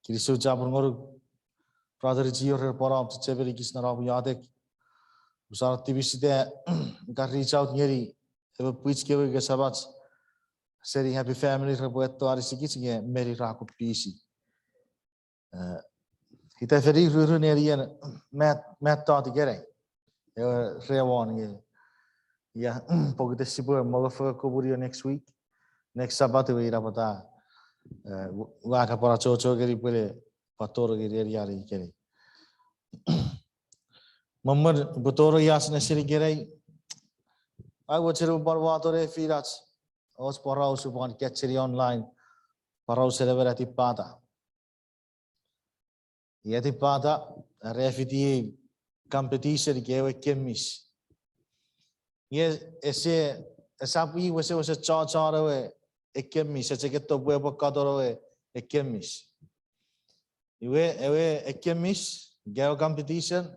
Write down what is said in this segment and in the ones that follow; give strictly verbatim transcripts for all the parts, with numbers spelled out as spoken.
Kinisou chapur ngonuk, brother Gio, ren pwan om chechemeni kich non om iotek. Usano tipisita ka reach out ngeni ewe pwich kewe ika samach seni Happy Family repwe etto anisikich nge meni ra kon busy. Eh, ita feni ruru nenien Matt, Matt Todd ikenai. Ewe rewon nge. Ia, pokiten sipwe mongo fengen komunio next week. Next Sabbath iwe ina pwata, eh, ua kan pwan achocho ngeni pwe ne pwan tonong ngeni eni ikenai. Mwen, mwen pwe tonong ach nesen ikenai, ai mochen pwan wato nefinach och poraus pwan kacheni online, porausen emon atipata. Ia atipata, are fiti ei competition ika ewe ekkemis. Ia ese, esap i wesewesen chochon ewe ekkemis, ese chok etto pwe epwe katon ewe ekkemis. Iwe ewe ekkemis, ika ewe competition,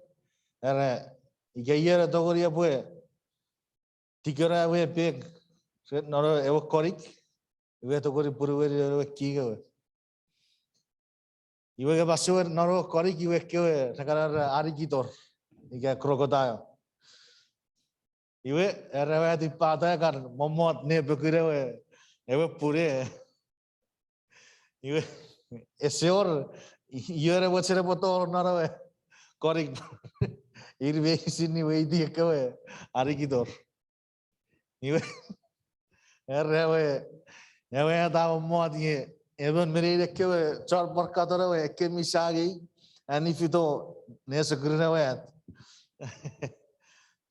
era ika ion a tongeni epwe tikona ewe pek non ewe konik, iwe tongeni punueni ewe king ewe. Iwe nge masouen non ewe konik iwe ekkewe ra kan era alligator ika crocodile. Iwe era ewe atipata kan mommot ne pekun ewe, ewe pune. Iwe ese wor ion a mochen epwe tonong non ewe konik. Ir meinisin iwe iti ekkewe alligator. Iwe era ewe, ewe at a mommot nge emon me nein ekkewe chon pwan katon ewe ekkemis a angei, a nifito nesokurun ewe at.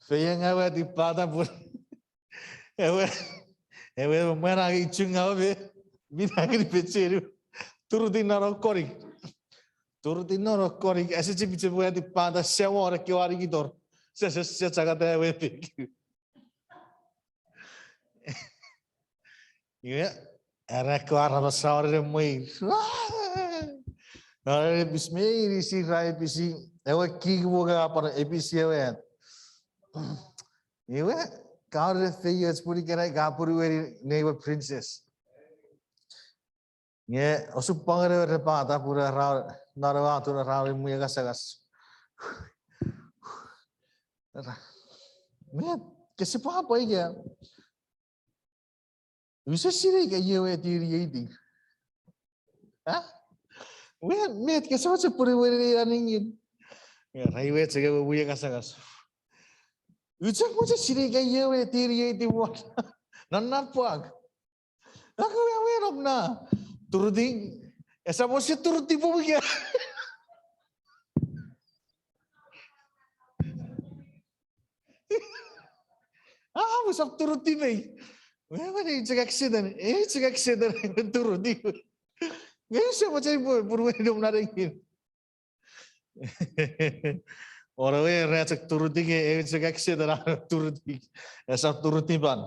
Feiengau ewe atipata pun ewe, ewe mwan a angei chungawa me, mi nangeni pechenu, turutiw non ewe konik. Turutiw non ewe konik, ese chipichip ewe atipata, ese wor ekkewe alligator. Se, se, se chakata ewe pek. Iwe, era ekkewe aramas ra wor ne mweir. Ra wor ne epis, meinisin ra episi, ewe king wonga a pwan episi ewe at. Iwe, ka wor ne feioch pun ikenai ka punueni nei we princess. Nge osupwangen ewe repata pun ra, non ewe atun ra mwi ngasangas. Met, kese pwapwa ika. Use sinei ika iwe tiri eiti. Ha? Met, met kese mochen punueni nei aningin. Ra iwe chok ewe mwi ngasangas. Use mochen sinei ika iwe tiri eiti won. Non na pwak. Ako ewe nom na. Turutiw. Esap wor se turutiw pwe ika. Ah, esap turutiw mei. Wewe nei chok accident. Ei chok accident turutiw. Nge use mochen pwe, pun ewe nom na nengin. Wor ewe ra chok turutiw, ewe chok accident a turutiw. Esap turutiw pwan.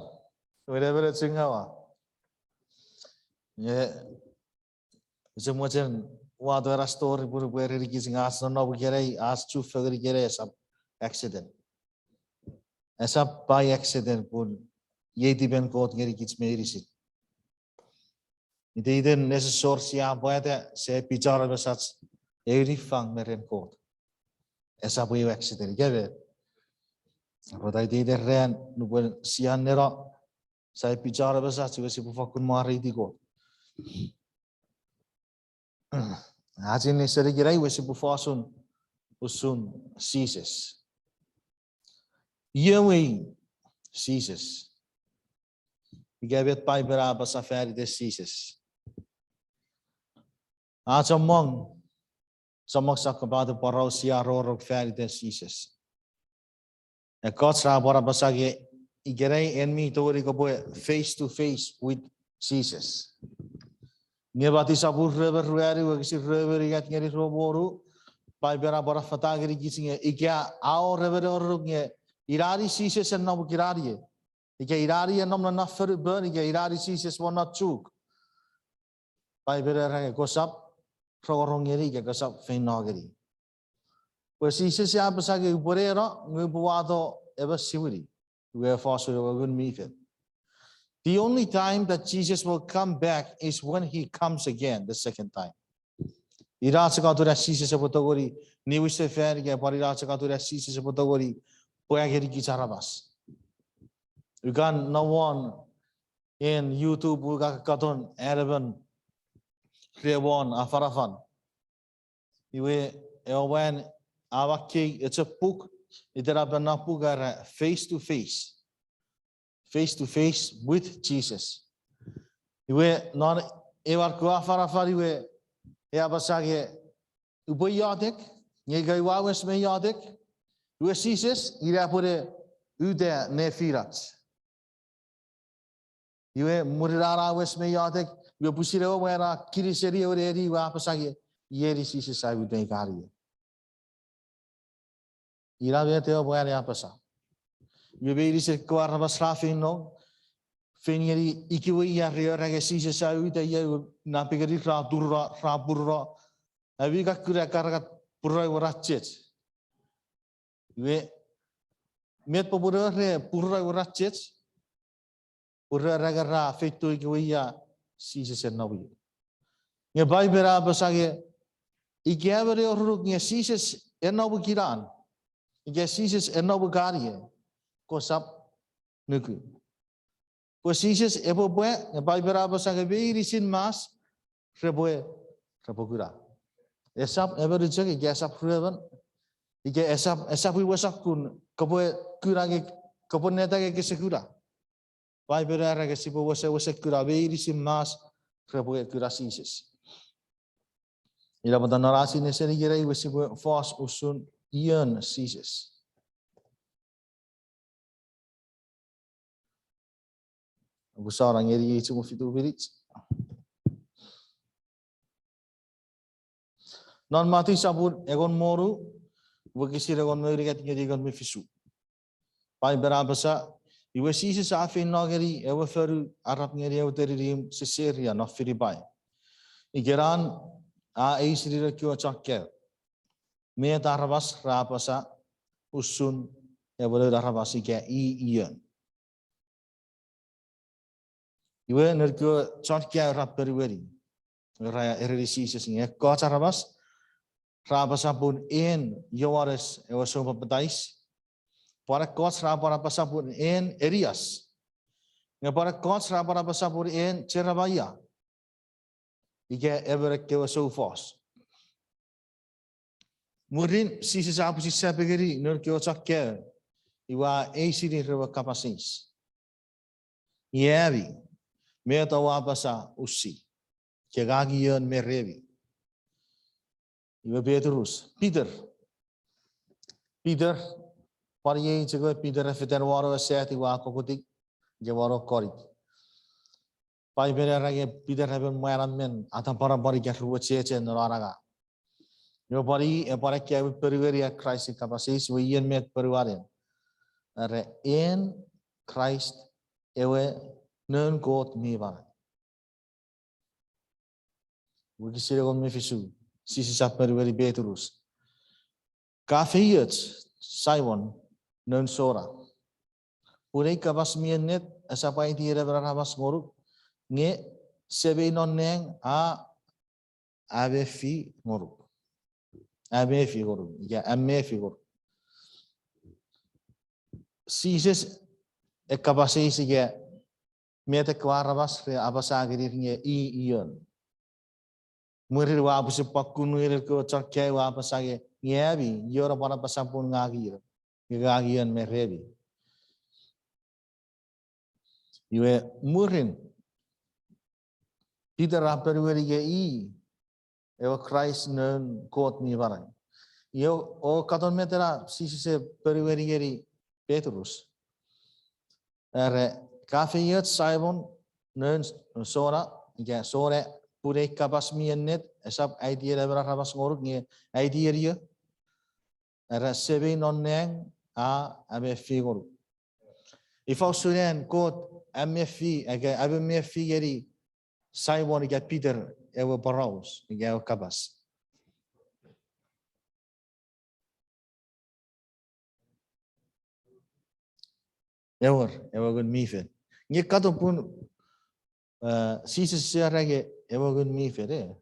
Wene mene chungawa. Nge use mochen wato ena story pun pwe ren kich nge ach nonnom ikenai, ach chufengen ikenai esap accident. Esap by accident pun iei tipen Kot ngeni kich meinisin. Iteiten nesosor sia pwata, sia epichano mesach, eu niffang me ren Kot. Esap eu accident, ika met. Pwata iteiten ran, nupwen sia neno, sia epichano mesach, iwe sipwe fakkun mwareiti Kot. Ach nesen ikenai iwe sipwe fosun, usun Jises. Iwe Jises. Ika met Paipen a apasa fan iten Jises. A chommong, chommong sokkopaten poraus sia rongorong fan iten Jises. Ekkoch ra pwan apasa nge ikenai en mi tongeni kopwe face to face with Jesus. Nge Matiu sopun rue me ruanu wokisin rue me unungat ngeni rue me wonu, Paipen a pwan affata ngeni kich nge ika a wor emon a uruk nge ina i Jises e nom ikenan ie. Ika ina i e nom non na fonupon, ika ina i Jises won na chuk. Paipen era nge kosap rongorong ngeni ika kosap feino ngeni. Pwe Jises a apasa nge upwe neno nge upwe wato emon siwini. Iwe fosun ewe Ngun mi Fel. The only time that Jesus will come back is when he comes again the second time. Ina chok atun an Jises epwe tongeni niwinsefan ika pwan ina chok atun an Jises epwe tongeni pwa ngenikich aramas. Ua kan nom won en YouTube ua kan katon an emon re won afanafan. Iwe ewe mwan a makkei echo puk, itenapen non puk era Face to Face. Face to Face with Jesus. Iwe non ewe ar kewe afanafan iwe e apasa nge upwe iotek, nge ika ua wes me iotek, iwe Jises ina epwene uta nefinach. Iwe mwirin an a wes me iotek, iwe pwisin ewe mwan a kiniseni ewe neni iwe apasa nge, iei Jises ai uta ikanei. Ina met ewe mwan a apasa. Iwe meinisin ekkewe aramas ra feino, fein ngeni ikewe ia re era nge Jises a uta ia, iwe napengeni ra turura, ra puruno. Ami ka kuna ekkana ka puruno ewe ra chech. Iwe met popun ewe re puruno ewe ra chech? Pwe re era nge ra feito ikewe ia Jises e nom ie. Nge Paipen a apasa nge ika emon e orunuk nge Jises e nom ikenai, ika Jises e nom ikanei, kosap nuku. Pwe Jises epwe pwa, nge Paipen a apasa nge meinisin mas repwe, repwe kuna. Esap emon chok, ika esap ruemon, ika esap, esap iwe sokkun, kopwe kuna nge, kopwe neta nge kese kuna. Paipen a era nge sipwe wesewesen kuna meinisin mas repwe kuna Jises. Ina pwata non ach sinei seni ikenai iwe sipwe fos usun ion Jises. Upwe sona ngeni ei chimo fitu minich. Non Matiu sopun engon me wonu, wokisin engon me unungat ngeni engon me fisu. Paipen a apasa, iwe Jises a feino ngeni ewe fonu arap ngeni ewe teninimw Siseria non Filipai. Ikenan a eisini noun kewe chon kaeo, met aramas ra apasa usun ewe Noun Aramas ika i ion. Iwe noun kewe chon kaeo ra ponueni, ra ereni Jises nge ekkoch aramas ra apasa pun en Ioanes ewe soupapatais, pwan ekkoch ra pwan apasa pun en Elias, nge pwan ekkoch ra pwan apasa pun en Jeremaia ika emon ekkewe soufos. Mwirin Jises a pwisin sapengeni noun kewe chon kaeo, iwe a eisini ir ewe kapas eis: Nge ami, met oua apasa usi, ika ngang ion me remi? Iwe Petrus, Peter. Peter, pwan iei chok ewe Peter a fetan won ewe sat iwe a kokotik, ika won ewe konik. Paipen a era nge Peter emon mwan a men atapanapwan ika ruecheche non an angang. Iwe pwan i, e pwan ekkewe ponueni an Kraist kapas eis, iwe iei met ponuanen. Era en Kraist ewe Noun Kot mi manau. Wokisin engon me fisu, Jises a ponueni Petrus: Ka feioch, Simon, noun Jona. Pun ei kapas mi ennet esap aiti ewe emon aramas ngonuk, nge Semei non nang a amefi ngonuk. Amefi ngonuk, ika amefi ngonuk. Jises e kapas eis ika met ekkewe aramas re apasa ngenir nge i ion. Mwirin iwe a pwisin pwan kun ngeni ekkewe chon kaeo iwe a apasa nge, nge ami, ion oupwe pwan apasa pun ngang ion, nge ngang ion me remi? Iwe mwirin Peter a ponueni nge i ewe Kraist Noun Kot mi manau. Iwe o katon met ena Jises e ponueni ngeni Petrus. Era, ka feioch Simon, noun Jona, ika Jona, pun ei kapas mi ennet esap aiti ewe emon aramas ngonuk, nge aiti eni io? Era Semei non nang a amefi ngonuk. Ifa usun an Kot amefi, ika amefi ngeni Simon ika Peter ewe poraus ika ewe kapas? Ewer, ewe Ngun mi Fel. Nge katon pun, eh, Jises ese era nge ewe Ngun mi Fel, e.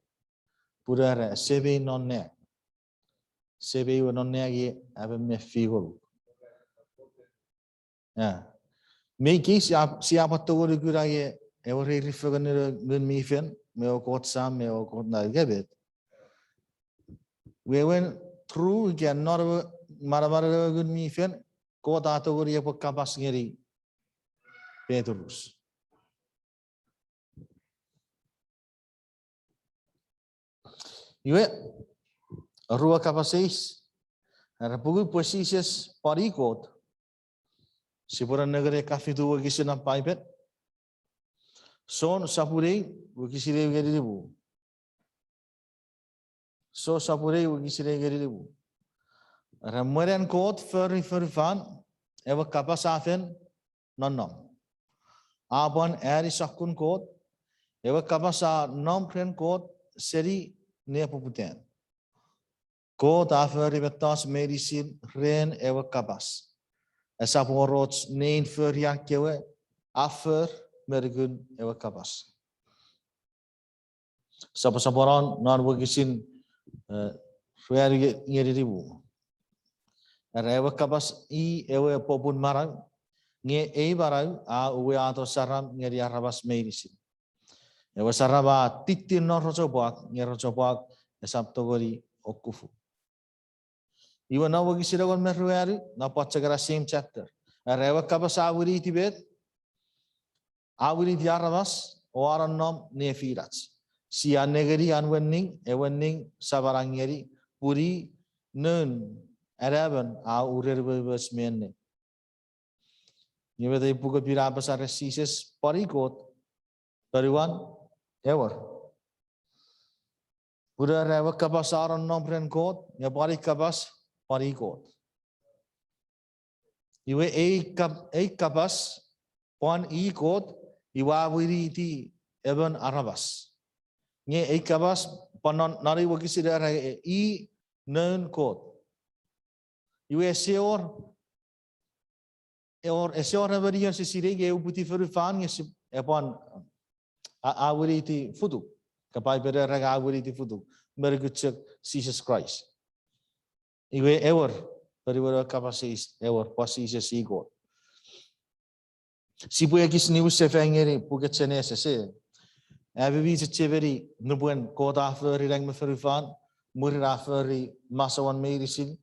Pun era, Semei non nang. Semei we non nang ie, emon me fiu ngonuk. A. Me ikei sia, sia pwan tongeni kuna ie, ewe riri fengen Ngun mi Fel, me ewe Kot Sam, me ewe Kot Nau, ika met. Wewen true ika non ewe manamanen ewe Ngun mi Fel, Kot a tongeni epwe kapas ngeni Petrus. Iwe, rue kapas eis, era pun pwe Jises pwan i Kot. Sipwe nengeni ekka fitu wokisin non Paipen. Jon sopun eu, wokisin eu ngeni nimu. Jon sopun eu, wokisin eu ngeni nimu. Era mwen an Kot fori fonufan, ewe Kapas a fen nonnom. A pwan ani sokkun Kot, ewe Kapas a nom ren Kot seni nepoputan. Kot a fori mettoch meinisin ren ewe Kapas. Esap wor och nein forian kewe, a for me nukun ewe Kapas. Soposoponon non wokisin, eh, ruanu ngeni nimu. Era ewe Kapas i ewe popun manau, nge ei manau a uwato saram ngeni aramas meinisin. Ewe saram a tittin non rochopwak, nge rochopwak esap tongeni okufu. Iwe non wokisin engon me ruanu, non pwan chok ena same chapter. Era ewe Kapas a winiti met, a winiti aramas, o a nonnom nefinach. Sia nengeni an we ning, ewe ning Saman a ngeni, pun i Noun, Anaemon a uren umoumoch me ennet. Nge met ei pukepin a apasa ren Jises pwan i Kot, ponuan, ewer. Pun era ewe Kapas a nonnom ren Kot, nge pwan i Kapas, pwan i Kot. Iwe ei kap-, ei Kapas, pwan i Kot, iwe a winiti emon aramas. Nge ei Kapas, pwan non, non ei wokisin era, e, i Noun Kot. Iwe ese wor, e wor, ese wor emon ion ese sinei nge e uputiw fonufan nge si-, e pwan a, a winiti futuk. Ka Paipen era a winiti futuk. Me nukun chok Jises Kraist. Iwe ewer, ponuan ewe kapas eis, ewer, pwan Jises i Kot. Sipwe ekis niwin sefan ngeni puken Genesis, e. Ami mi chechemeni nupwen Kot a fori nang me fonufan, mwirin a fori masouan meinisin,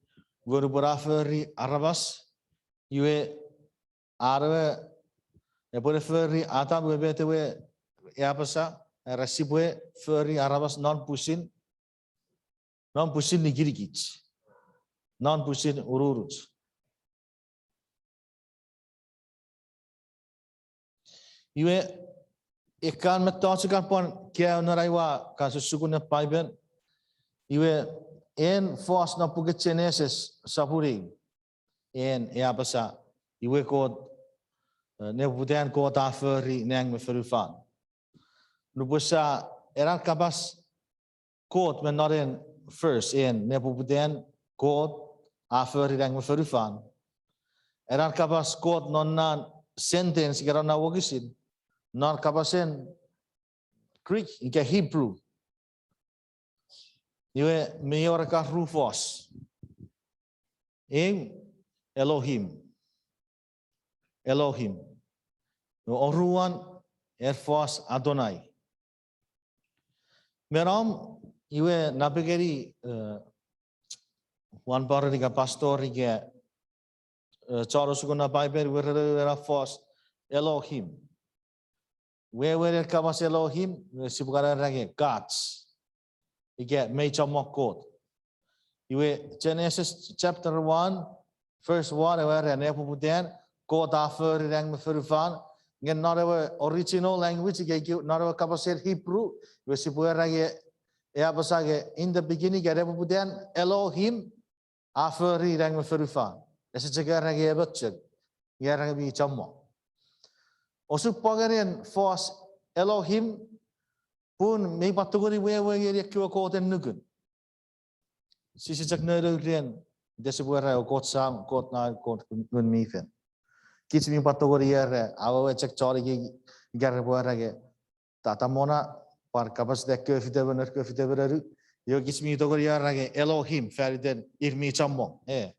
nge nupwen a fori aramas, iwe, are, epwe ne fori Adam, iwe met ewe e apasa, era sipwe fori aramas non pwisin, non pwisin nikinikich, non pwisin ununuch. Iwe, ekkan mettoch kan pwan kaeo non ai ua kan susukun ne Paipen. Iwe, en fos non puken Genesis sopun ew. En e apasa, iwe Kot, eh, nepoputan Kot a fori nang me fonufan. Nupwen sa, ena kapas Kot me non en verse, en nepoputan Kot a fori nang me fonufan. Ena kapas Kot non na sentence ika non na wokisin, non kapasen Greek ika Hebrew. Iwe mi wor ekkan ru fos. Ew, Elohim. Elohim. Iwe oruan, en fos Adonai. Me nom, iwe napengeni, eh, wan paron ika pastor ika, eh, chon osukun na Paipen, iwe ren ena fos Elohim. Wewen en kapas Elohim, iwe sipwe kan era nge gods. Ika mei chommong Kot. Iwe Genesis chapter one, verse one, ewe era nepoputan Kot a fori nang me fonufan, nge non ewe original language, ika, ika non ewe kapasen Hebrew, iwe sipwe era nge, e apasa nge in the beginning, ika nepoputan Elohim a fori nang me fonufan. Ese chok era nge emon chok, nge era nge mi chommong. Osupwangen en fos Elohim, pun mi pwan tongeni wewe ngeni ekkewe koten nukun. Sise chok nounou ren, ita sipwe era ewe Kot Sam, Kot Nau, Kot Ngun mi Fel. Kich mi pwan tongeni era, awewe chok chon ikei, ika repwe era nge, tatamona, pwan kapasita ekkewe fitemon, ekkewe fitemon anu, Iwe kich mi tongeni era nge Elohim, faniten ir mi chommong, e.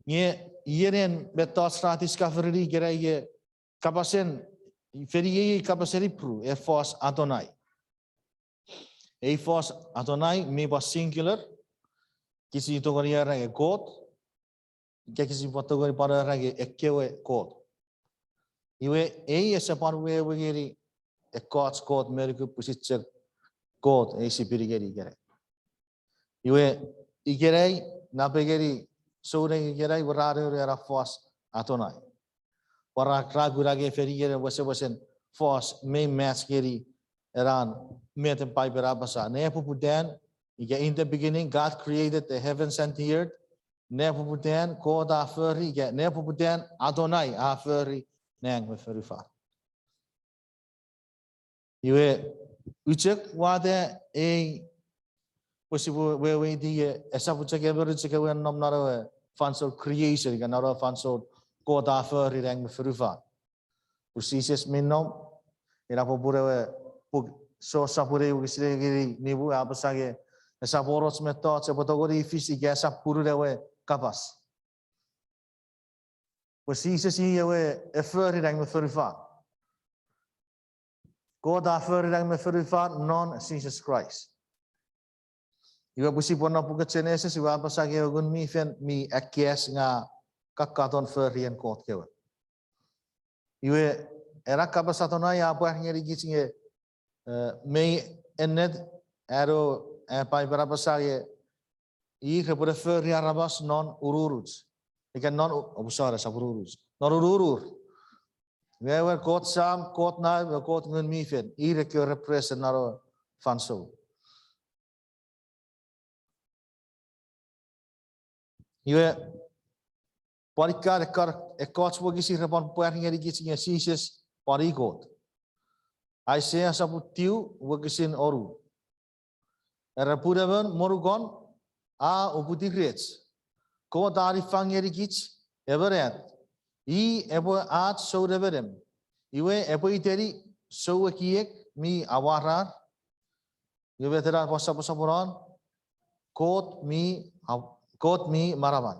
Nge iei en mettoch ra discover-ini ikenai, e, kapasen, feni ei kapasen Ipru, e fos Adonai. Ei fos Adonai mi pwan singular, kich mi tongeni era nge Kot, ika kich mi pwan tongeni pwan era nge ekkewe kot. Iwe ei ese pwan wewe ngeni ekkoch kot me nuku, pwisin chok Kot ei sipwe ngeni ikenai. Iwe ikenai, napengeni souneng ikenai, we ra nonnom ena fos Adonai. Pwan ra, ra kuna nge feni ikenai wesewesen fos mi match ngeni ena met Paipen a apasa. Nepoputan, ika in the beginning, God created the heavens and the earth. Nepoputan, Kot a fori, ika nepoputan, Adonai a fori nang me fonufan. Iwe, ua chok wata ei, pwe sipwe weweiti, e, esap chok emon chok ewe a nom non ewe fansoun creation, ika non ewe fansoun Kot a fori nang me fonufan. Pwe Jises mi nom, ina popun ewe puk Jon sopun ew wokisin ew ngeni nimu a apasa nge esap wor och mettoch epwe tongeni fis ika esap purun ewe kapas. Pwe Jises i ewe a fori nang me fonufan. Kot a fori nang me fonufan non Jises Kraist. Iwe pwe sipwe no puken Genesis, iwe a apasa nge ewe Ngun mi Fel mi akkas nge a kakkaton forien Kot kewe. Iwe ena kapas Adonai a pwar ngenikich nge, e, mei ennet, aro, e, Paipen a apasa nge ir repwe ne fori aramas non ununuch. Ika non u-, oh, sorry, esap ununuch. Non ununur. Nge ewe Kot Sam, Kot Nau, me Kot Ngun mi Fel, ir ekkewe represent non ewe fansoun. Iwe, pwan ikkan ekkan, ekkoch wokisin ra pwan pwar ngenikich nge Jises pwan i Kot. Aisea sopun tiu wokisin onu. Era pun emon monukon a uputiw rech. Kot a niffang ngenikich emon at. I epwe ach sou nemenem. Iwe epwe iteni sou ekiek mi amwarar. Iwe met ena pwan soposoponon, Kot mi, Kot mi manaman.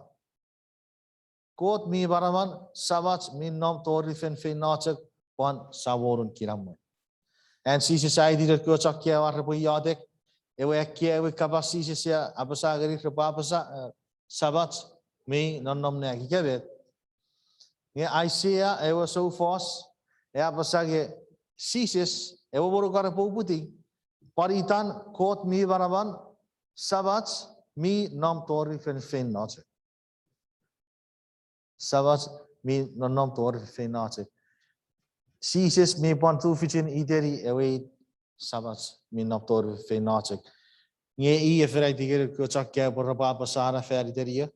Kot mi manaman, Samach mi nom tori feinfeino chok, pwan Samonun kinamwe. An Jises a aiti noun kewe chon kaeo ar repwe iotek, ewe akkaewin kapas Jises a apasa ngeni repwe apasa, e, Samach mi nonnom nang, ika met. Nge Aisea ewe soufos a apasa nge Jises ewe monukon epwe uputiw, pwan itan Kot mi manaman, Samach mi nom tori feinfeino chok. Samach mi nonnom tori feinfeino chok. Jises mi pwan tufichin iteni ewe Samach mi nom tori feinfeino chok. Nge i a fen aiti ngeni kewe chon kaeo pwe repwe apasa na fan iten io,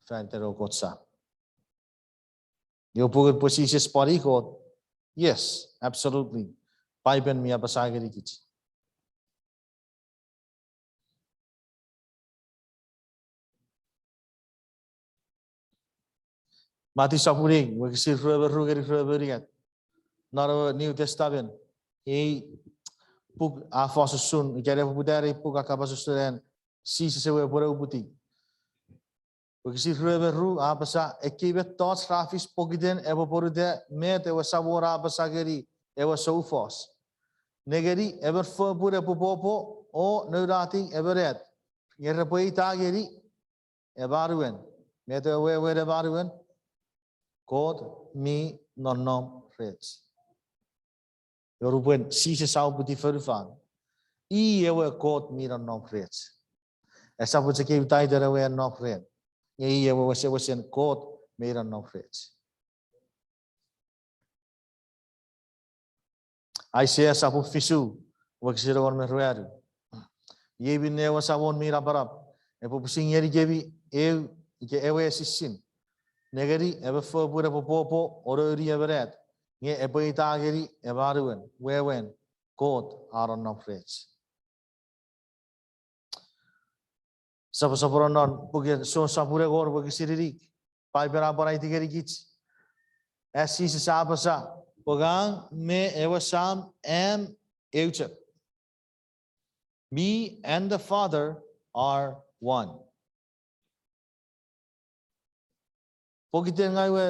fan iten ewe Kot Sam. Iwe pungun pwe Jises pwan i Kot. Yes, absolutely. Paipen mi apasa ngenikich. Mati sopun ew, wokisin rue me ru ngeni rue me unungat. Non ewe New Testament, ei puk a fos usun, ika nepoputan ei puk a kapas usun an Jises ewe epwe ne uputiw. Wokisin rue me ru a apasa, ekkei mettoch ra fis pokiten epwe ponuta met ewe Samon a apasa ngeni ewe soufos. Nengeni, emon fopun epwe popo o nounatiw emon at, nge repwe eita ngeni Emanuel. Met ewe wewen Emanuel? Kot mi nonnom rech. Nupwen Jises a uputiw fonufan, i ewe Kot mi nonnom rech. Esap chok eu title ewe a nom ren, nge i ewe wesewesen Kot mi nonnom rech. Aisea sopun fisu, wokisin engon me ruanu. Iei minne ewe Samon mi Napanap epwe pwisin ngenikemi eu, ika ewe esisin. Nengeni, emon fopun epwe popo o nouni emon at, nge epwe eita ngeni Emanuel, wewen Kot a nonnom rech. Soposoponon non puken Jon sopun engon wokisin inik, Paipen a pwan aiti ngenikich, an Jises a apasa, pwe ngang me ewe Sam am eu chok. Me and the Father are one. Pokiten ngang we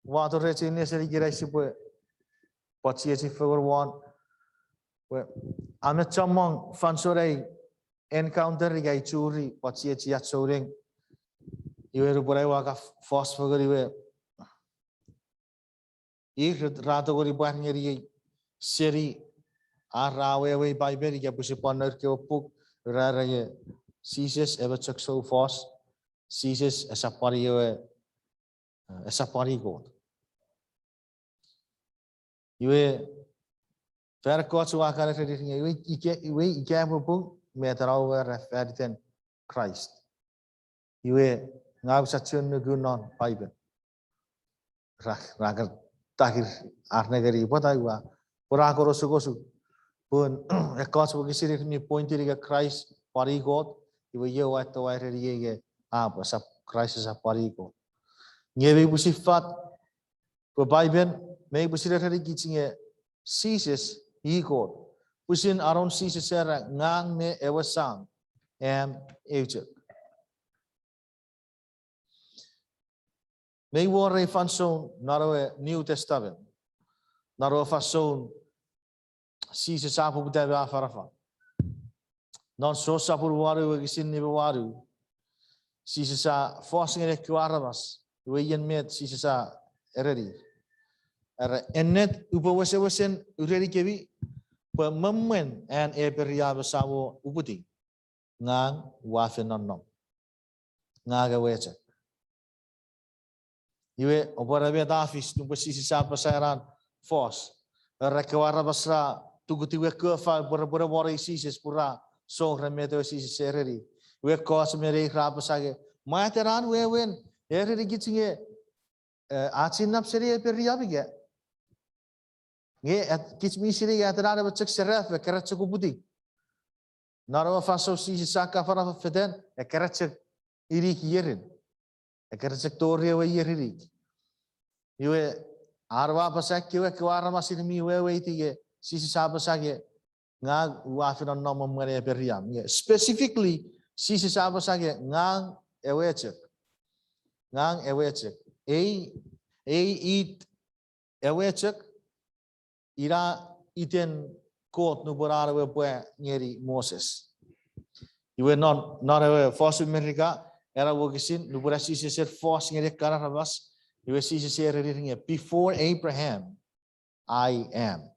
wato rechei neseni ikenai sipwe pwan chiechi fengen won. We, a mi chommong fansoun ai encounter ika ai churi pwan chiechi ach souneng. Iwe nupwen ai ua ka fos fengen iwe ir ra tongeni pwar ngeniei seni ar ra awewei Paipen ika pwisin pwan nour kewe puk, ra era nge Jises emon chok soufos, Jises esap pwan i ewe, eh, esap pwan i Kot. Iwe, fan ekkoch ua kan ereni nge, iwe ika, iwe ika epwe pung, met ena we ra faniten Kraist. Iwe, ngang use chuen nuku non Paipen. Ra, ra kan takir ar nengeni pwata ua, pwe ra kon osukosuk. Pun ekkoch wokisin ir mi pointing ika Kraist pwan i Kot, iwe iei ua eto ua ereni nge, a, pwe esap, Kraist esap pwan i Kot. Nge mi pwisin fat, pwe Paipen mi pwisin erenikich nge Jises i Kot. Pwisin anon Jises era ngang me ewe Sam, am eu chok. Mi wor ei fansoun non ewe New Testament, non ewe fansoun Jises a poputa me afanafan. Non Jon sapun wanu wokisin nime wanu, Jises a fos ngeni ekkewe aramas, iwe ien met Jises a ereni. Era, ennet upwe wesewesen urenikemi, pwe me mwen an Apraham esamwo uputiw, ngang ua fen nonnom. Ngang ewe chok. Iwe, oupwe era met a fis nupwen Jises a apasa ena fos. Era ekkewe aramas ra tukutiw ekkewe fau pwe repwe ne mwanei Jises pun ra song ren met ewe Jises a ereni. Iwe ekkoch me neir ra apasa nge, mwa atenan wewen, a erenikich nge, eh, a chinnap seni Apraham ika. Nge kich mi sinei atenan emon chok serafo, ekkena chok uputiw. Non ewe fansoun Jises a kan afanafan fetan, ekkena chok inik ierin. Ekkena chok tori ewe ier inik. Iwe, an we apasa ekkewe, ekkewe aramas ir mi weweiti nge Jises a apasa nge, ngang ua fen nonnom me mwen Apraham. Nge specifically, Jises a apasa nge, ngang ewe chok. Ngang ewe chok. Ei, ei it ewe chok, ina iten Kot nupwen an ewe pwa ngeni Moses. Iwe non, non ewe fosun Merika, ena wokisin, nupwen a Jises a fos ngeni ekkan aramas, iwe Jises a ereni nge, before Abraham, I am.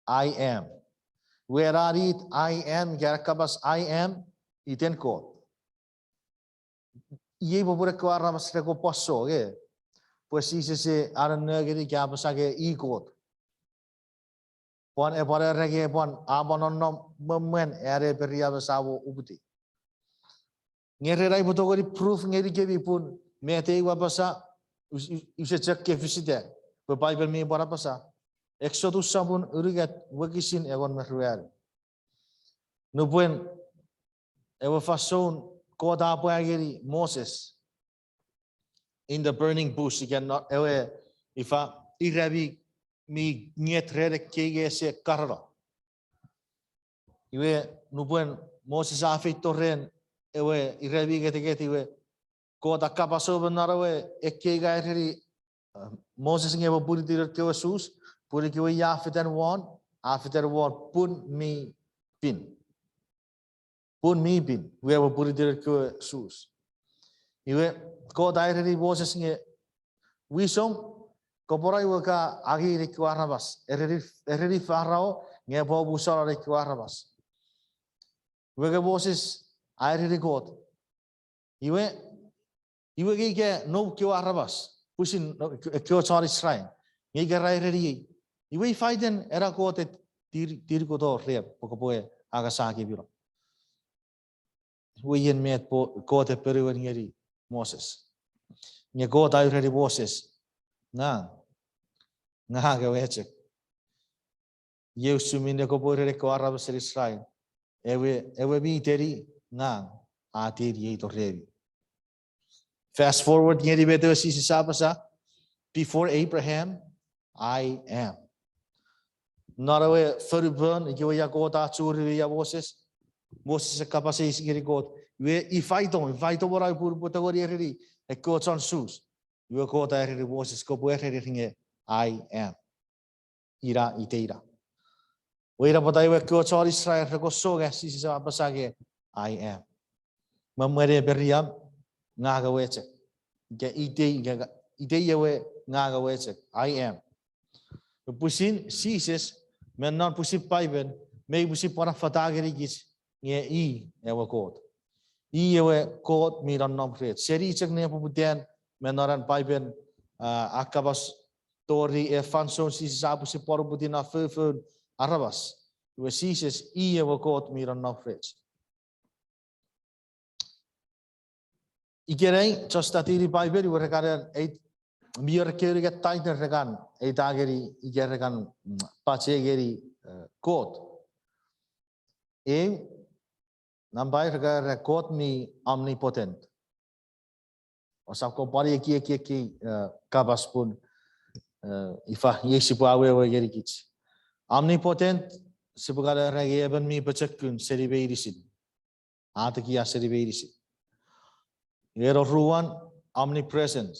I am. Iwe ena it I am, ika ena kapas I am, iten Kot. Iei popun ekkewe aramas re kon pwan song, e. Pwe Jises a anonno ngeni ika apasa nge i Kot. Pwan, e pwan era nge pwan a pwan nonnom me mwen an Apraham esamwo uputiw. Nge ren ai upwe tongeni proof ngenikemi pun met ei ua apasa, use chok ke fisita, pwe Paipen mi pwan apasa. Exodus sapun unungat wokisin engon me ruanu. Nupwen ewe fansoun Kot a pwa ngeni Moses in the burning bush, ika non ewe, ifa, ira mi, mi nget ren ekkei nge ese karano. Iwe nupwen Moses a feito ren ewe ira mi ngetenget iwe, Kot a kapas ewe me non ewe ekkei nge a ereni, Moses nge epwe pwiniti noun kewe sus, pun ikewe ia a fetan won, a fetan won pun mi pin. Pun mi pin, iwe epwe pwiniti noun kewe sus. Iwe, Kot a ereni Moses nge, wisom, kopwe no iwe ka angei nei kewe aramas, ereni, ereni Farao, nge epwe omusano nei kewe aramas. Iwe nge Moses a ereni Kot, iwe, iwe nge ika noum kewe aramas, pwisin, no, ekkewe chon Israel, nge ika ra ereniei, iwe ifa iten ena Kot e tir-, tirikoto rem, pwe kopwe angasakemino. Iwe ien met pwe Kot e ponueni ngeni Moses. Nge Kot a ureni Moses, ngang, ngang ewe chok. Iei usun minne kopwe ureni ekkewe aramasen Israel, ewe, ewe mi iteni ngang a tiniei tori remi. Fast forward ngeni met ewe Jises a apasa, before Abraham, I am. non ewe fonupon, ikewe ia Kot a churi me ia Moses. Moses e kapas eis ngeni Kot, iwe, ifa itom, ifa itom ena upwe, upwe tongeni ereni ekkewe chon Sus? Iwe Kot a ereni Moses, kopwe ereni nge, I am. Ina iteina. Iwe ina pwata iwe ekkewe chon Israel re kon song an Jises a apasa nge, I am. Me mwen Apraham, ngang ewe chok. Ika itei, ika, itei ewe ngang ewe chok. I am. Pwisin Jises, me non pwisin Paipen, mei pwisin pwan affata ngenikich nge i ewe Kot. I ewe Kot mi nonnom rech. Seni chok nepoputan me non an Paipen, a, a kapas tori ewe fansoun Jises a pwisin pwan uputiw non foufoun aramas. Iwe Jises i ewe Kot mi nonnom rech. Ikenai, chon study-ni Paipen, iwe re kan, ei, mi wor ekkewe unungat title re kan eita ngeni, ika re kan, mm, pache ngeni, eh, Kot. Eu, nampa eu re kan era Kot mi omnipotent. Ousap kon pwan ekieki ekkei, eh, kapas pun, eh, ifa, iei sipwe awewe ngenikich. Omnipotent, sipwe kan era nge emon mi pochokun seni meinisin. A tekia seni meinisin. Iwe ena oruan, omnipresent.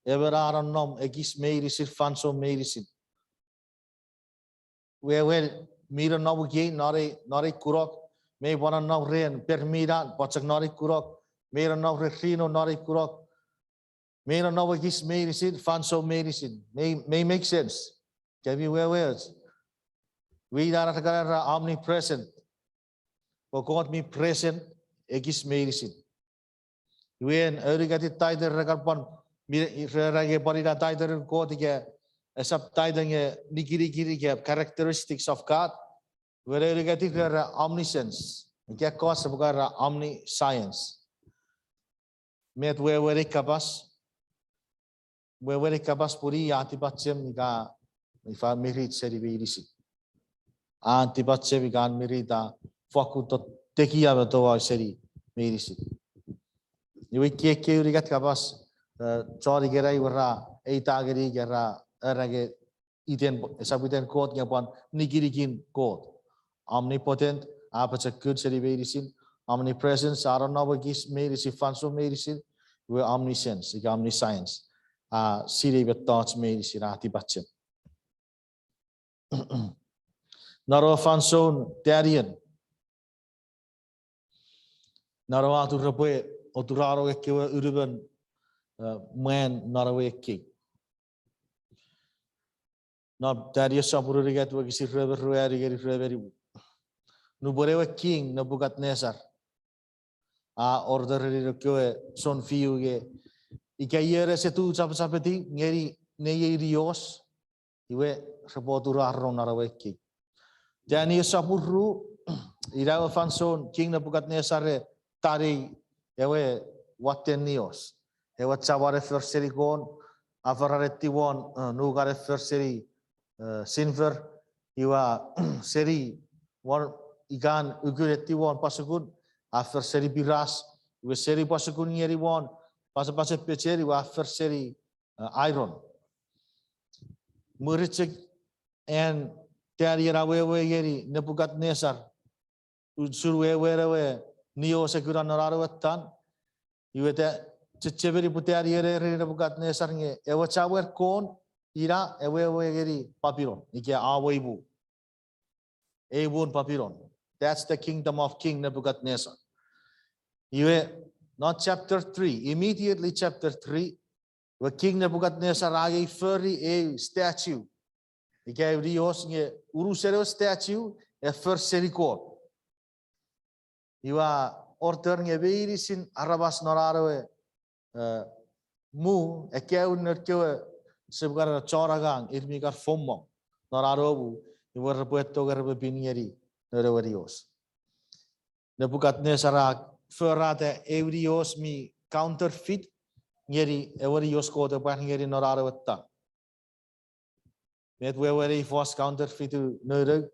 Emon a nonnom ekis meinisin, fansoun meinisin. Wewen mi nonnom ikei non ei, non ei kunok, mei pwan nonnom ren Permian, pwan chok non ei kunok, mei nonnom ren Reno non ei kunok, mei nonnom ekis meinisin, fansoun meinisin. Mei, mei make sense. Ika mi wewe och. Iwe ina ra kan era omnipresent. Pwe Kot mi present ekis meinisin. Iwe en, aunungatin title re kan pwan, mi, re, re nge pwan ina title-en Kot ika, esap title nge nikinikin ika characteristics of God. Iwe aunungatin re era omniscience. Ika ekkoch sipwe kan era omniscience. Met wewen ei kapas? Wewen ei kapas pun i a tipachem ika, ifa, mirit seni meinisin. An tipachem ika an mirit a fakkun tekia me touau seni meinisin. Iwe ekkei unungat kapas, eh, chon ikenai iwe ra eita ngeni ika ra, era nge iten, esap iten Kot nge pwan nikinikin Kot. Omnipotent, a pochokun seni meinisin. Omnipresence, a nonnom ekis meinisin, fansoun meinisin. Iwe omniscience, ika omniscience, a sinei mettoch meinisin, a tipachem. Non ewe fansoun Daniel, non ewe atun repwe oturano ekkewe unumon, eh, mwan non ewe ekkei. Non Daniel sopun unungat wokisin rue me ruanu ngeni rue me nimu. Nupwen ewe king Nebukadnesar a order ngeni ekkewe sounfiu nge ika ion ese tu chapachapetiw ngeni neiei nios, iwe repwe oturano non ewe ekkei. Daniel sopun ru, ina ewe fansoun king Nebukadnesar e tani ewe watten nios. Ewe chamwan e for seni kon, a for an etiwon, eh, nukan e for seni, eh, silver, iwe seni won ikan ukun etiwon pwasukun, a for seni piras, iwe seni pwasukun ngeni won pachapachen pechen, iwe a for seni, eh, iron. Mwirin chok an Daniel a wewe ngeni Nebukadnesar usun wewen ewe nios e kuna non an ewe tan, iwe ta, chechemeni pwe Daniel e ereni Nebukadnesar nge ewe chamwan kon ina ewe, ewe ngeni Papilon, ika ewe imw. Imwun Papilon. That's the kingdom of King Nebuchadnezzar. Iwe, non chapter three, immediately chapter three, iwe King Nebuchadnezzar a angei fori eu statue. Ika eu nios nge unusen ewe statue e for seni kon. Iwe a order nge meinisin aramas non an ewe, eh, muu, ekkewe noun kewe sipwe kan era chon angang, ir mi kan foumong non an ewe muu, iwe repwe tongeni repwe pin ngeni noun ewe nios. Nebuchadnezzar a forata eu nios mi counterfeit ngeni ewe nios Kot e pwar ngeni non an ewe tan. Met wewen ei fos counterfeit-u nounou,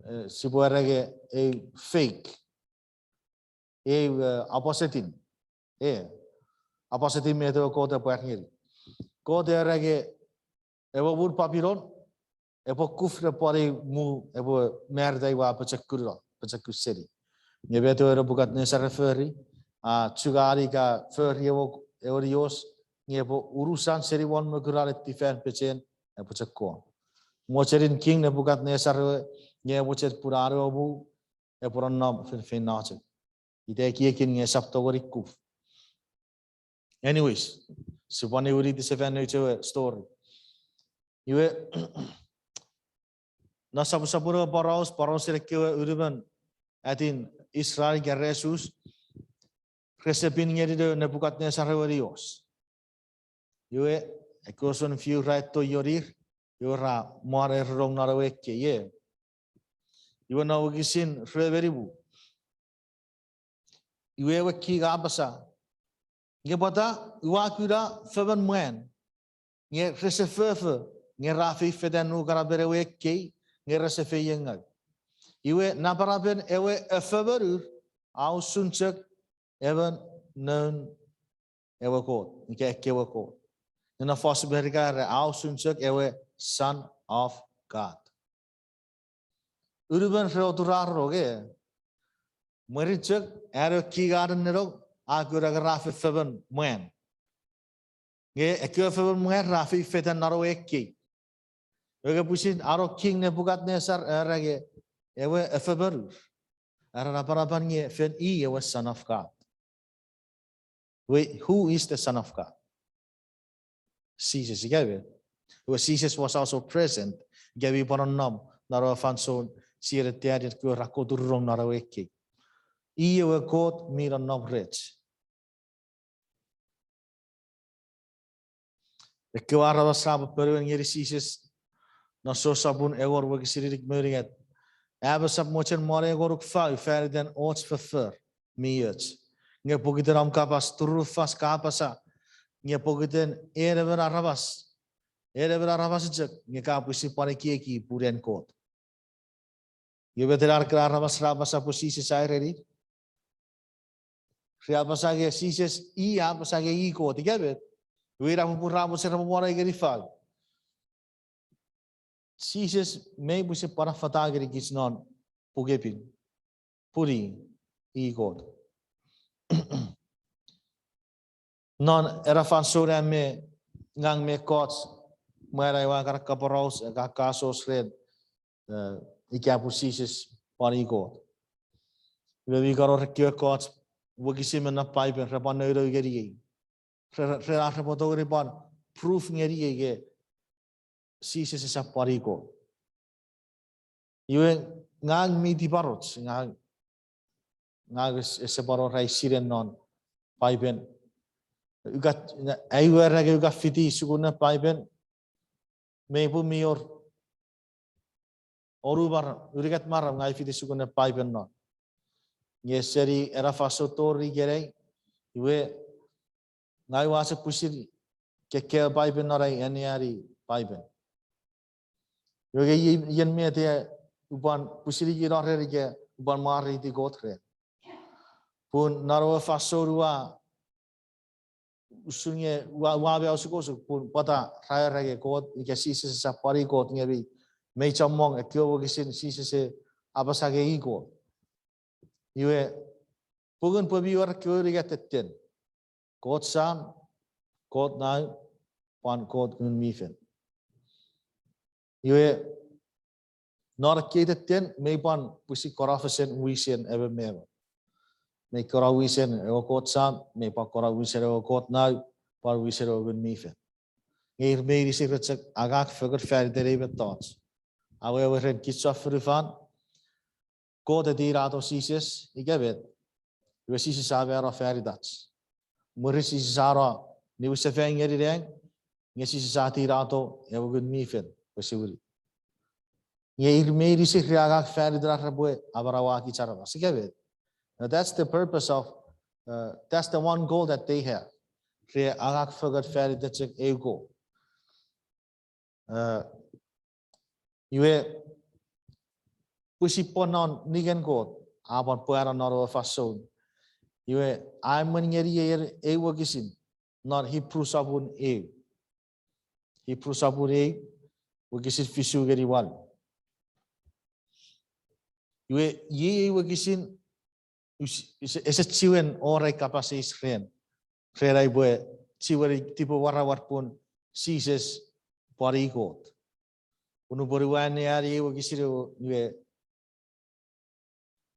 eh, sipwe era nge eu fake. Eu, eh, aposetin. Eh, aposetin met ewe Kot e pwar ngeni. Kot e era nge ewe muun Papilon, epwe kuf ne pwan ei mu epwe marita iwe a pochokun no, pochokun seni. Nge met ewe Nebuchadnezzar e fori, a chungani ka fori ewe, ewe nios, nge epwe unusan seni won mokuran eti fan pechen, epwe chok kon. Mochenin king Nebuchadnezzar ewe, nge epwe chok pun an ewe mu, epwe nonnom feinfeino chok. Ita ekiekin nge esap tongeni kuf. Anyways, sipwe niwiniti sefan nouch ewe story. Iwe, non soposopun ewe poraus, porausen ekkewe unumon atin Israel ika re Jus, rese pin ngeni Nebuchadnezzar ewe nios. Iwe, ekkewe sounfiu ra eto ionir, iwe ra mwareronong non ewe ekkei, e. Iwe non wokisin rue me nimu. Iwe ewe king a apasa, nge pwata ua kuna fomon mwan, nge rese fofo, nge ra feifetan nukanapen ewe ekkei, nge rese feiengau. Iwe napanapen ewe efomonur a usun chok emon noun ewe Kot, ika ekkewe kot. Ina fos Merika ra a usun chok ewe Son of God. Unumon re oturarano nge, mwirin chok, an ewe king a nennenong, a kuna nge ra fofomon mwan. Nge ekkewe fomon mwan ra feifetan non ewe ekkei. Ewe ke pwisin an ewe king Nebuchadnezzar, era nge, ewe efomonur. Era napanapan nge fen i ewe Son of God. Wait, who is the Son of God? Jesus, ika met? Iwe Jesus was also present, ika mi pwan nonnom, non ewe fansoun, sien Daniel kewe ra koturunong non ewe ekkei. I ewe Kot mi nonnom rech. Ekkewe aramas ra ponuen ngeni Jises, non Jon sopun engon wokisin inik me unungat. Am aupwe sap mochen moni engonuk fau fan iten och foffor mi och. Nge pokiten om kapas turufas ka apasa, nge pokiten en emon aramas, en emon aramas chok, nge ka pwisin pwan ekieki pun en Kot. Iwe met ena ekkena aramas ra apasa pwe Jises a ereni? Ra apasa nge Jises, i a apasa nge i Kot, ika met? Iwe ina popun ra mochen repwe moni ngeni fau. Jises mei pwisin pwan affata ngenikich non Puk Pin pun i Kot. Non ena fansoun am me ngang me ekkoch mwan aua kan kaporaus, kan kasos ren, eh, ika pun Jises pwan i Kot. Iwe mi kan wor ekkewe ekkoch wokisin me non Paipen repwe pwan nounou ngeniei. Re, re, repwe tongeni pwan proof ngeniei nge Jises esap pwan i Kot. Iwe ngang mi tiparoch, ngang, ngang es-, ese pwan wor ai sinen non Paipen. Ukat, ai wor ngang ukat fiti sukun non Paipen, mei pun mi wor onu maram, unungat maram ngang fiti sukun non Paipen non. Nge seni ena fansoun tori ikenai, iwe ngang ua chok pwisin kekkewe Paipen non ai anneani Paipen. Iwe nge i-, ien met upwe pwan pwisin ikenai ren ika upwe pwan mwareiti Kot ren. Pun non ewe fansoun ua usun nge ua, ua mi osukosuk pun pwata ra era nge Kot ika Jises esap pwan i Kot nge mi, mei chommong ekkewe wokisin Jises a apasa nge i Kot. Iwe, pungun pwe mi wor ekkewe unungat tetten. Kot Sam, Kot Nau, pwan Kot Ngun mi Fel. Iwe, non ekkei tetten, mei pwan pwisin kon fesen wisen emon me emon. Mei kon wisen ewe Kot Sam, mei pwan kon wisen ewe Kot Nau, pwan wisen ewe Ngun mi Fel. Nge ir meinisin ra chok angang fengen fan iten ei mettoch. Awewe ren kich chon fonufan, Kot a tinato Jises, ika met, iwe Jises a mano fan itach. Mwirin Jises a no niwinsefan ngeni nang, nge Jises a tinato ewe Ngun mi Fel pwe siwini. Nge ir meinisin ra angang fan iten ar repwe amanaua kich aramas, ika met. Now that's the purpose of, uh, that's the one goal that they have. Re angang fengen fan iten chok eu goal. Uh, iwe, pwisin pwan non ningen Kot, a pwan pwano non ewe fansoun. Iwe, a emwen ngeniei ei wokisin, non Hipru sopun eu. Hipru sopun eu, wokisin fisu ngeni wanu. Iwe, iei wokisin, us-, ese, ese chiwen wor ai kapas eis ren, ren ai upwe chiwen tipemwaramwar pun Jises pwan i Kot. Pun upwe ua anneani ei wokisin ewe, iwe,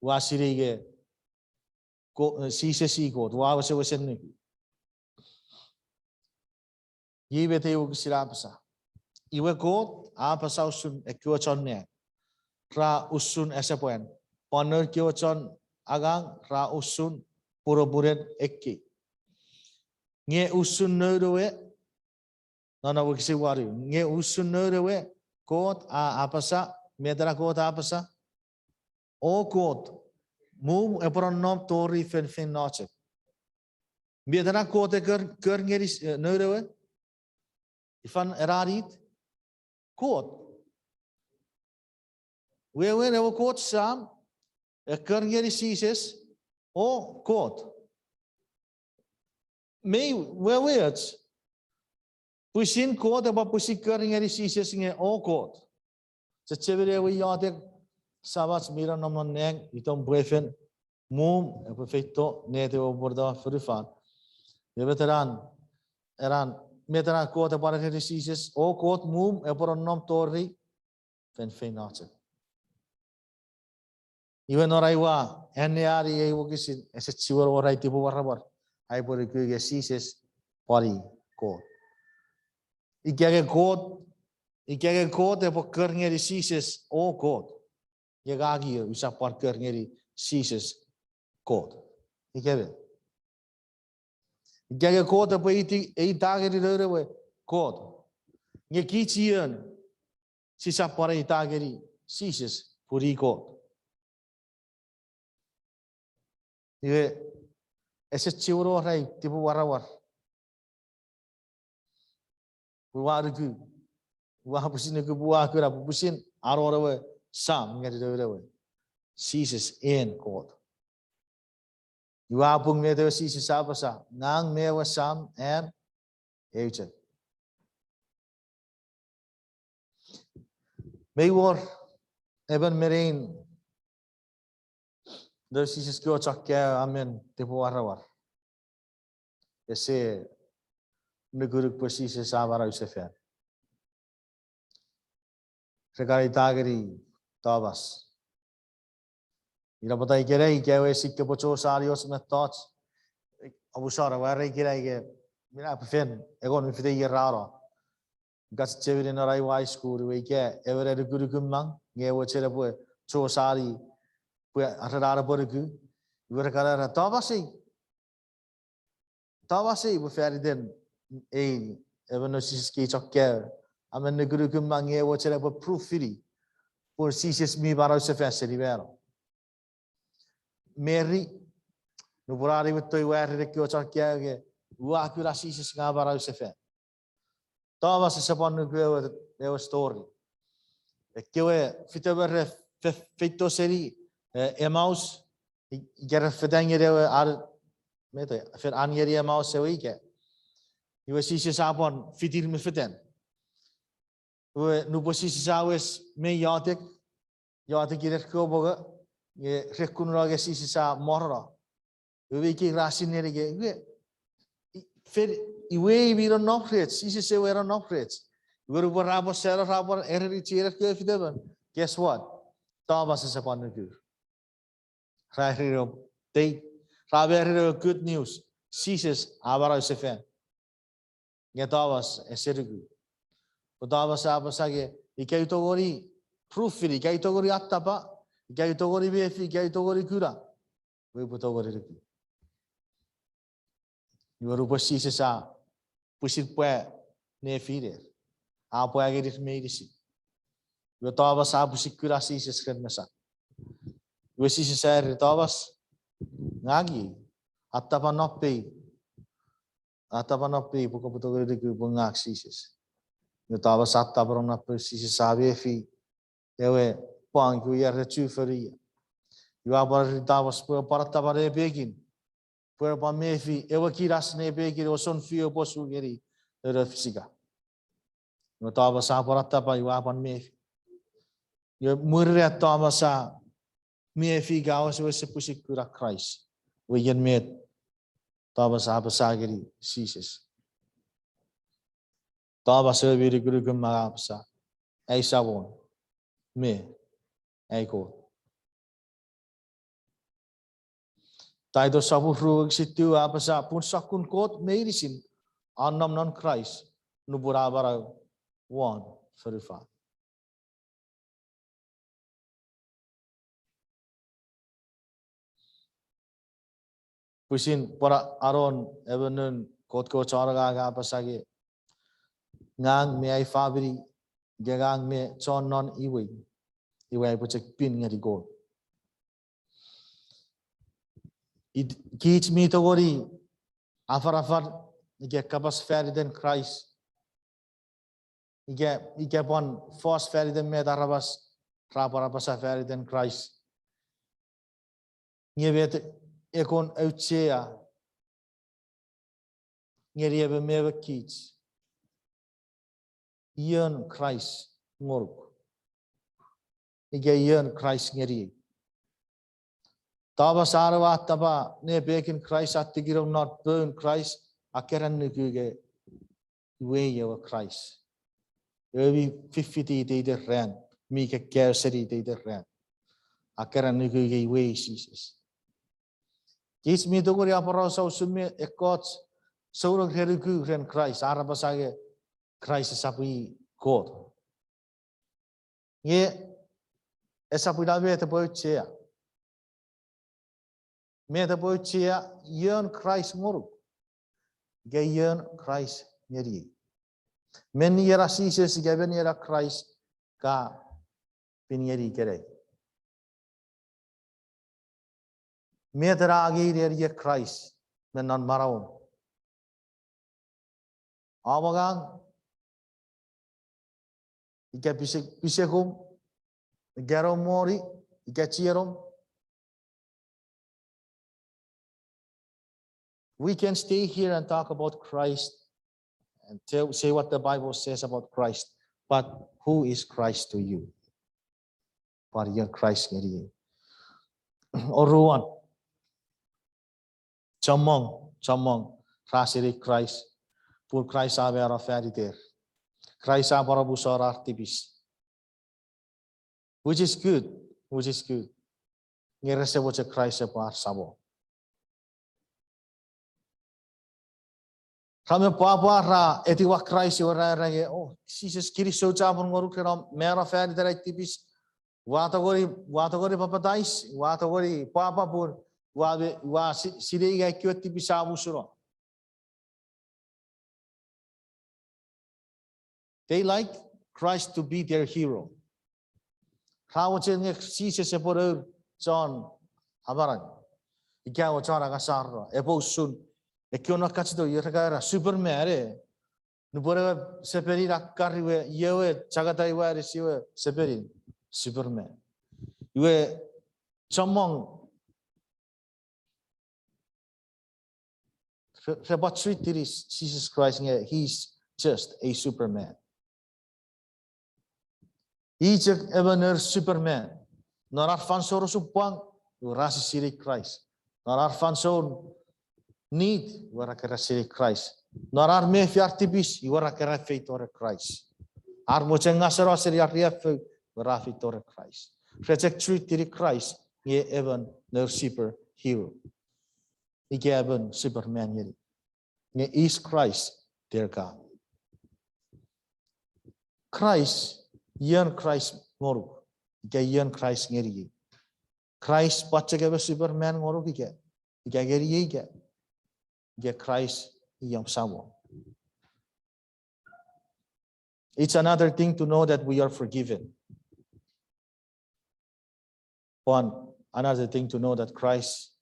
ua sinei nge Ko-, Jises i Kot, ua wesewesen nuku. Iei met ei wokisin a apasa. Iwe Kot a apasa usun ekkewe chon nang, ra usun asepwan, pwan noun kewe chon angang ra usun punopunen ekkei. Nge usun noun ewe, non wokisin wanu, nge usun noun ewe, Kot a apasa, met ena Kot a apasa, O Kot, mum epwe nonnom tori feinfeino chok. Met ena Kot e kor, kor ngeni, eh, noun ewe, ifan ena it, Kot. Wewen ewe Kot Sam e kor ngeni Jises, O Kot. Mei weweoch, pwisin Kot epwe pwisin kor ngeni Jises nge O Kot. Chechemeni ewe iotek, Samach mi nonnom non nang, itom pwe fen, mum epwe feito, net ewe pwarata fonufan. Iwe met ena, ena, met ena Kot epwe kor ngeni Jises, O Kot, mum epwe nonnom tori feinfeino chok. Iwe non ai ua anneani ei wokisin, ese chiwen wor ai tipemwaramwar ai upwe nuku nge Jises pwan i Kot. Ika nge Kot, ika nge Kot epwe kor ngeni Jises, O Kot, nge ngang io usap pwan kor ngeni Jises Kot? Ika met? Ika nge Kot epwe iti, eita ngeni noun ewe Kot, nge kich ion sisap pwan eita ngeni Jises pun i Kot? Iwe, ese chiwen wor ai tipemwaramwar. Pwe ua nuku, ua pwisin nuku pwe ua kuna pwe pwisin a wor ewe Sam ngeni noun ewe, Jises en Kot. Iwe a pung met ewe Jises a apasa, ngang me ewe Sam am eu chok. Mei wor emon me nein noun Jises kewe chon kaeo a men tipemwaramwar, ese nukunuk pwe Jises a manausefan. Re kan eita ngeni Thomas. Ina pwata ikenai ika ewe ese kopwe chosani och mettoch, omusano, ua ereni ikenai ika, mina pwe fen engon me fite ier ra no, ika chechemeni non ai ua high school, iwe ika emon a nukunukumang nge ewe mochen epwe chosani pwe ren an epwe nuku, iwe re kan era, Thomas ei, Thomas ei, pwe faniten ei emon noun Jises kewe chon kaeo a men nukunukumang nge ewe mochen epwe prove-ini pwe Jises mi manausefan seni mano. Mary, nupwen a niwin to iwe a ereni ekkewe chon kaeo nge ua kuna Jises nge a manausefan. Thomas ese pwan nuku ewe, ewe story. Ekkewe fitemen re fe-, feito seni, eh, Emmaus, i-, ika re fetan ngeni ewe an, met, fen an ngeni Emmaus ewe ika. Iwe Jises a pwan fitir me fetan. Iwe nupwen Jises a wes me iotek, iotekin ekkewe mongo, nge re kununo nge Jises a morono. Iwe me ikei ra sinei nge, iwe, i-, fen, iwe mi nonnom rech, Jises ewe nonnom rech. Iwe nupwen ra pwan sano ra pwan ereni chiener kewe fitemen, guess what? Thomas ese pwan nuku. Ra ereni, tei, ra ereni good news. Jises a manausefan. Nge Thomas ese nuku. Pwe Thomas a apasa nge, ika u tongeni prove-ini, ika u tongeni attapa, ika u tongeni mefi, ika u tongeni kuna, pwe upwe tongeni nuku. Iwe nupwen Jises a pwisin pwa nefiner, a pwa ngenir meinisin. Iwe Thomas a pwisin kuna Jises ren mesan. Iwe Jises a ereni Thomas, ngang iei, attapa non pei, attapa non pei pwe kopwe tongeni nuku pwe ngang Jises. Iwe Thomas a attapa non pei, Jises a mefi ewe pwang, iwe ia re chufengen ia. Iwe a pwan ereni Thomas pwe pwan attapa nepekin, pwe pwan mefi ewe kinas nepekin ewe sounfiu epwe su ngeni noun fisika. Nge Thomas a pwan attapa iwe a pwan mefi. Iwe mwirin Thomas a mefi ika wesewesen pwisin kuna Kraist. Iwe ien met Thomas a apasa ngeni Jises. Thomas ewe mi nukunuk me a apasa, ai Samon, me ai Kot. Titus sopun ru wokisin tiu a apasa, pun sokkun Kot meinisin a nom non Kraist nupwen a manau won fonufan. Pwisin pwan anon emon noun Kot kewe chon angang a apasa nge, ngang me ai famini, nge ngang me chon non imwei, iwe aipwe chok pin ngeni Kot. It-, kich mi tongeni afanafan ika kapas fan iten Kraist. Ika, ika pwan fos fan iten met aramas ra pwan apasa fan iten Kraist. Nge met e kon auchea ngeni emon me emon kich, ion Kraist ngonuk? Ika ion Kraist ngeniei? Thomas a ewe a attapa nepekin Kraist, a tikinong non poun Kraist, a keran nuku nge iwe ewe Kraist. Ewe mi fiffiti iteiten ran, mi kekkaeo seni iteiten ran. A keran nuku nge iwe Jises. Kich mi tongeni aporausa usun me ekkoch souneng re nuku ren Kraist, ar apasa nge Kraist esap i Kot. Nge esap ina met epwe auchea. Met epwe auchea, ion Kraist ngonuk? Ika ion Kraist ngeniei? Menni ena Jises ika menni ena Kraist ka pin ngeni ikenai? Met ena angei neniei Kraist me non manauom? Om angang, ika pise-, pisekum, ika nom moni, ika chienom. We can stay here and talk about Christ and tell, say what the Bible says about Christ, but who is Christ to you? Pwan ion Kraist ngeniei? Oruan, chommong, chommong ra sinei Kraist, pun Kraist a mano fan iter. Kraist a pwan omusano ar tipis. Which is good, which is good. Nge rese mochen Kraist epwe ar Samon. Ra men pwapwa, ra etiwa Kraist iwe ra era nge, o Jises, kinisou chapur ngonuk ren om mano fan iten ai tipis. Ua tongeni, ua tongeni papatais, ua tongeni pwapwa pun ua, ua si-, sinei nge ai kewe tipis a musuno. They like Christ to be their hero. Ra mochen nge Jises epwe nour chon amanau, ika ewe chon angasano, epwe usun ekkewe non kachito, iwe ra kan era Superman, e. Nupwen ewe sepenin a kar iwe, ie ewe chakata iwe anisi ewe sepenin, Superman. Iwe chommong re-, repwe treat-ini Jises Kraist nge he's just a Superman. I chok emon nour Superman. Non ar fansoun osupwang, iwe ra sinei Kraist. Non ar fansoun need, iwe ra keran sinei Kraist. Non ar mefi ar tipis, iwe ra keran feito ren Kraist. Ar mochen ngaseno seni ar riaffou, iwe ra feito ren Kraist. Re chok treat-ini Kraist nge emon nour superhero, ika emon Superman ngeni. Nge is Christ their God? Kraist, ion Kraist ngonuk, ika ion Kraist ngeniei? Kraist pwan chok emon Superman ngonuk ika, ika ngeniei ika, ika Kraist i om Samon? It's another thing to know that we are forgiven. Pwan another thing to know that Christ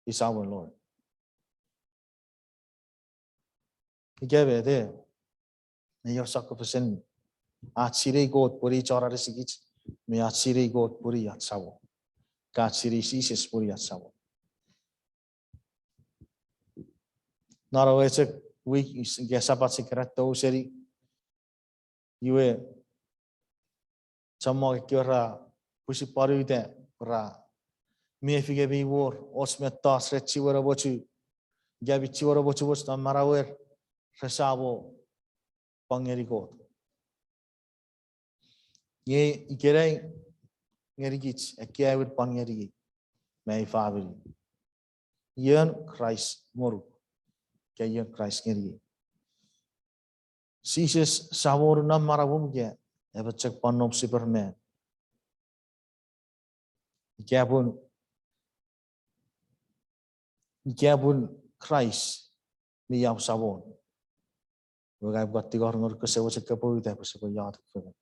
is our Lord. Ika met, e, mi wor sokkofesen ach sinei Kot pwe i chon anisikich, me ach sinei Kot pwe i ach Samon. Ika ach sinei Jises pwe i ach Samon. Non ewe chok wik, ika Sapat sia keran tou seni, Iwe, chommong ekkewe ra pwisin pwan uta, ra mefi nge mi wor och mettoch re chiwen amochu, ika mi chiwen amochumoch non manauer, resamo pwan ngeni Kot. Nge ikenai ngenikich ekkewe aewin pwan ngeniei me ai famini. Ion Kraist ngonuk, ika ion Kraist ngeniei. Jises Samon non manauom ika emon chok pwan nom Superman. Ika pun, ika pun Kraist mi om Samon. Iwe ngang upwe tingor ngonuk kose mochen kopwe uta pwe sipwe iotek fengen.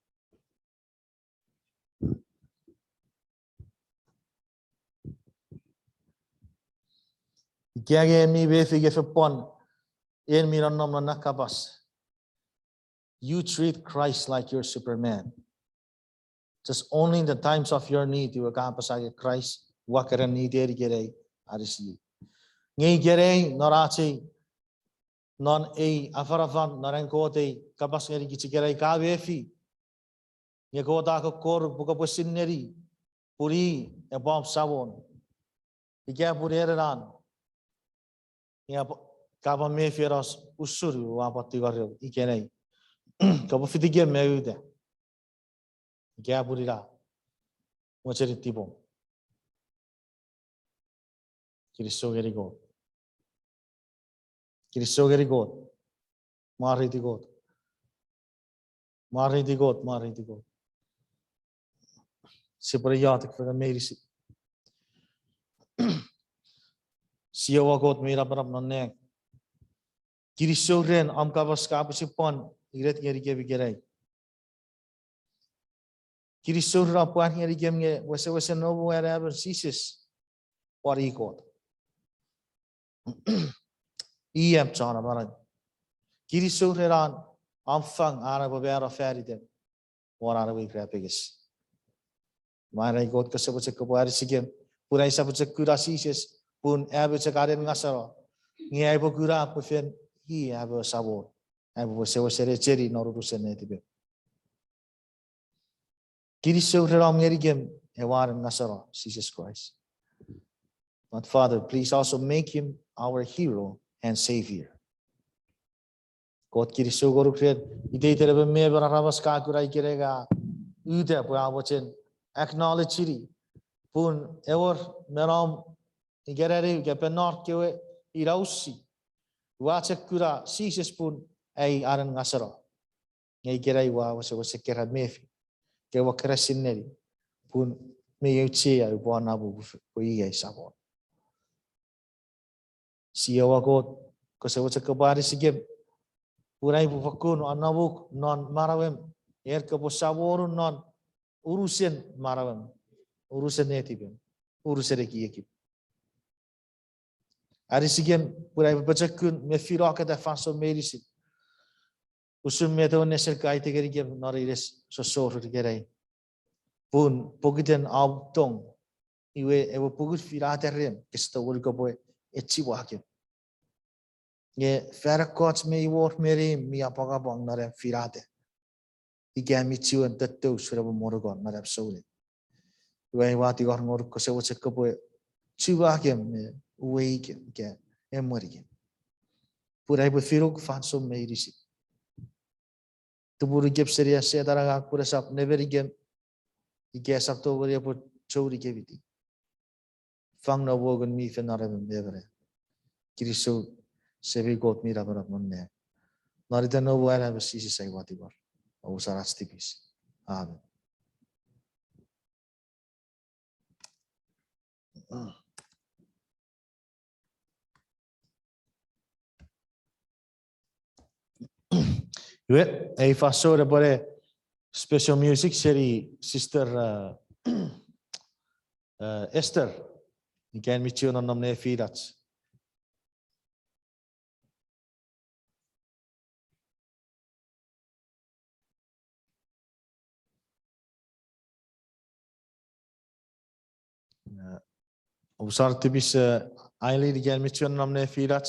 Ika nge en mi mefi nge fen pwan en mi nonnom non na kapas. You treat Christ like your Superman. Just only in the times of your need, iwe ka apasa nge Kraist, ua keran need en ikenai, anisiei. Nge ikenai non ach ei, non ei afanafan, non an Kot ei kapas ngenikich ikenai ka mefi nge Kot a kokkoruk pwe kopwe sinei pun i epwe om Samon. Ika pun en ena, nge ka pwan mefi ena usun ua pwan tingorei ikenai. Kopwe fitikem me uta. Ika pun ina mochenin tipom. Kinisou ngeni Kot. Kinisou ngeni Kot. Mwareiti Kot. Mwareiti Kot, mwareiti Kot. Sipwe ne iotek fengen meinisin. Jiowa Kot mi napanap non nang. Kinisou ren om kapas ka pwisin pwan inet ngenikem ikenai. Kinisou ren om pwan ngenikem nge wesewesen noum we anaemon Jises pwan i Kot. I am chon amanau. Kinisou ren an om fang an epwe mano fan item won an ewe irapenges. Mwareiti Kot, kose mochen kopwe anisikem pun ai sap chok kuna Jises pun am chok anen ngaseno, nge aipwe kuna pwe fen i am Samon, aipwe wesewesen echeni non unusen netipem. Kinisou ren om ngenikem ewe anen ngaseno, Jesus Christ. But Father, please also make him our hero and savior. Kot, kinisou ngonuk ren iteiten emon me emon aramas ka kuna ikenai, ka uta pwe a mochen acknowledge-ini pun ewer me nom ikenai ika pwe non kewe inausi ua chok kuna Jises pun ai anen ngaseno. Nge ikenai ua wesewesen keran mefi, ke ua keran sinei pun mi auchea upwe anapuk pwe i ai Samon. Jiowa Kot, kose mochen kopwe anisikem pun aipwe fakkun anapuk non manauem, en kopwe Samonun non unusen manauem, unusen netipem, unusen ekiekim. Anisikem pun aipwe pochokun me finoketa fansoun meinisin, usun met ewe nesen ka aiti ngenikem non ines sossor ikenai. Pun pokiten om tong, iwe ewe pungun finata rem, kese tongeni kopwe echiwakem. Nge fan ekkoch mi wor meni mi apwangapwang non am finata, ika mi chiwen tettous ren ewe monukon non am souneng. Iwe ua tingor ngonuk kose mochen kopwe chiwakem me uweikem ika emwenikem, pun aipwe finuk fansoun meinisin. Tumunu ikem seni an Setan angang pun esap nemenikem, ika esap tongeni epwe chouni kemiti. Fang noum we Ngun mi Fel non emon me emon. Kinisou Semei Kot mi napanap non nang. Non iten noum we anaemon Jises ai ua tingor, omusano ach tipis. Amen. Iwe, ei fansoun epwe ne special music seni Sister, uh, uh, Esther. Ika en mi chiwen nonnom nefinach. Uh, omusano tipis, uh, Aileen, ika en mi chiwen nonnom nefinach.